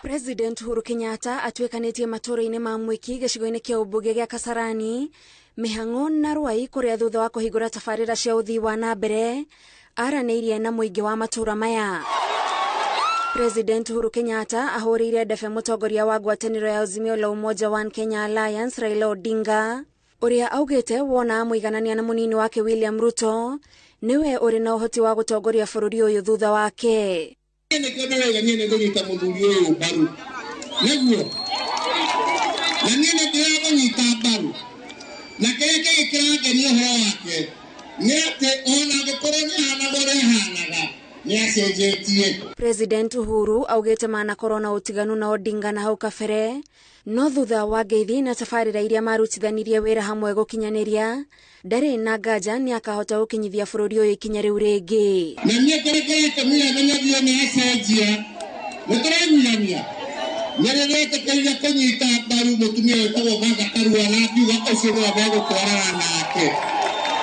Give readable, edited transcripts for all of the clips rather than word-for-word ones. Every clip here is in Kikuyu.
President Uhuru Kenyatta atuĩkanĩtie matũũra-inĩ ma Mwiki gĩcigo-inĩ kĩa ũmbunge gĩa Kasarani, Mĩhang'o na Rwai kũrĩa thutha wa kũhingũra tabarĩra cia ũthii wa na mbere aranĩirie na mũingĩ wa matũũra maya. President Uhuru Kenyatta ahũrĩire ndebe mũtongoria wa ngwatanĩro ya Azimio la Umoja One Kenya Alliance Raila Odinga ũrĩa augĩte wona amũiganania na mũnini wake William Ruto nĩwe ũrĩ na ũhoti wa gũtongoria bũrũri ũyũ thutha wake. Niĩ nĩkĩo ndĩrauga niĩ nĩngũnyita mũthuri ũyũ mbaru nĩguo na niĩ nĩ ndĩramũnyita mbaru na kĩrĩa kĩngĩ kĩrangenia ũhoro wake nĩ atĩ ona angĩkorwo nĩ ahanaga ũrĩa ahanaga nĩ acenjetie. President Uhuru augĩte manakorwo na ũtiganu na Odinga na hau kabere no thutha wa ngeithi na tabarĩra iria marutithanirie wĩra hamwe gũkinyanĩria ndarĩ na nganja nĩ akahota gũkinyithia bũrũri ũyũ ikinya rĩu rĩngĩ. Na niĩ kĩrĩa kĩratũmire menye biũ nĩ acenjia nĩ tũraiguithania nĩ rĩrĩa etĩkĩrire kũnyita mbaru mũtumia wĩtagwo Martha Karua na akiuga ũcio nĩwe megũtwarana nake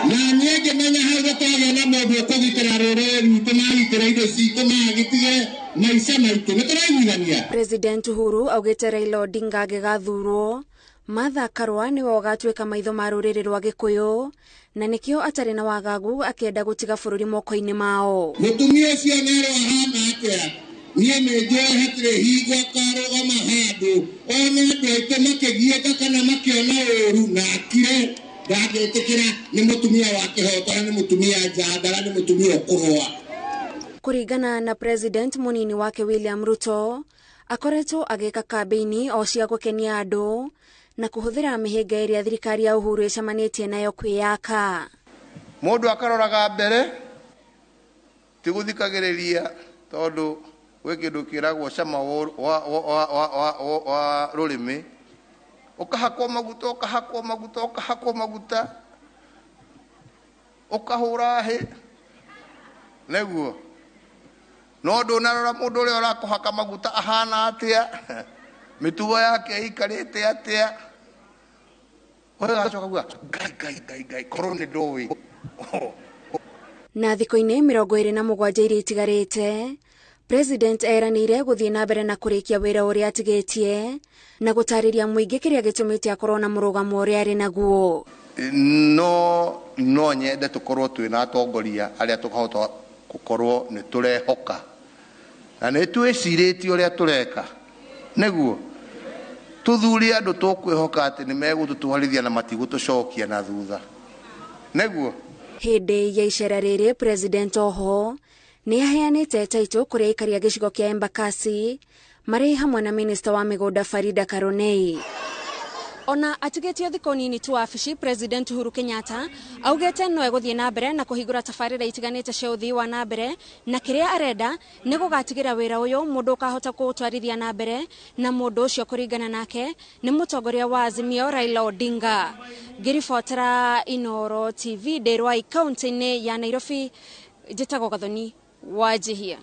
na niĩ ngĩmenya hau nĩ twagĩa na mũndũ ũkũgitĩra rũrĩrĩ rwitũ na agitĩre indo citũ na agitĩre maica maitũ nĩ tũraiguithania. President Uhuru augĩte Raila Odinga angĩgathurwo Martha Karua nĩwe ũgatuĩka maitho ma rũrĩrĩ rwa Gĩkũyũ na nĩkĩo atarĩ na wagagu akĩenda gũtiga bũrũri moko-inĩ mao. Mũtumia ũcio nerwo ahana atĩa niĩ nĩ njũĩ hatirĩ hingo akarũgama handũ one andũ aitũ makĩgiĩka kana makĩona ũru na akire ndangĩtĩkĩra nĩ mũtumia wa kĩhoto na nĩ mũtumia njamba na nĩ mũtumia ũkũrũa. Kũringana na President mũnini wake William Ruto akoretwo agĩka kambĩini o cia gũkenia andũ na kũhũthĩra mĩhĩnga ĩrĩa thirikari ya Uhuru ĩcemanĩtie nayo kwĩyaka. Mũndũ akaroraga mbere ti gũthikagĩrĩria tondũ gwĩ kĩndũ kĩragwo cama wa rũrĩmĩ ũkahakwo maguta ũkahakwo maguta ũkahakwo maguta ũkahũra hĩ nĩguo no ndũnarora mũndũ ũrĩa ũrakũhaka maguta ahana atĩa mĩtugo yake ĩikarĩte atĩa ũgacoka kuga ngai ngai ngai ngai korwo nĩ ndũĩ. Na thikũ-inĩ 27 iria itigarĩte President eranĩire gũthiĩ na mbere na kũrĩkia wĩra ũrĩa atigĩtie na gũtarĩria mũingĩ kĩrĩa gĩtũmĩte akorwo na mũrũgamo ũrĩa arĩ naguo. No nyende tũkorwo twĩna atongoria arĩa tũkahota gũkorwo nĩ tũrehoka na nĩ twĩcirĩtie ũrĩa tũreka nĩguo tũthure andũ tũkwĩhoka atĩ nĩ megũtũtwarithia na matigũtũcokia na thutha nĩguo. Hĩndĩ ya icera rĩrĩ President oho nĩ aheanĩte taitũ kũrĩ aikari a gĩcigo kĩa Embakasi marĩ hamwe na minista wa mĩgũnda Farida Karonei. Ona atigĩtio thikũ nini tu wabici President Uhuru Kenyatta augĩte no egũthiĩ na mbere na kũhingũra tabarĩra itiganĩte cia ũthii wa na mbere na kĩrĩa arenda nĩ gũgatigĩra wĩra ũyũ mũndũ ũkahota kũũtwarithia na mbere na mũndũ ũcio kũringana nake nĩ mũtongoria wa Azimio Raila Odinga. Ngĩribotera Inooro TV ndĩ Ruai kaunti-inĩ ya Nairobi, njĩtagwo Gathoni Wanjihia.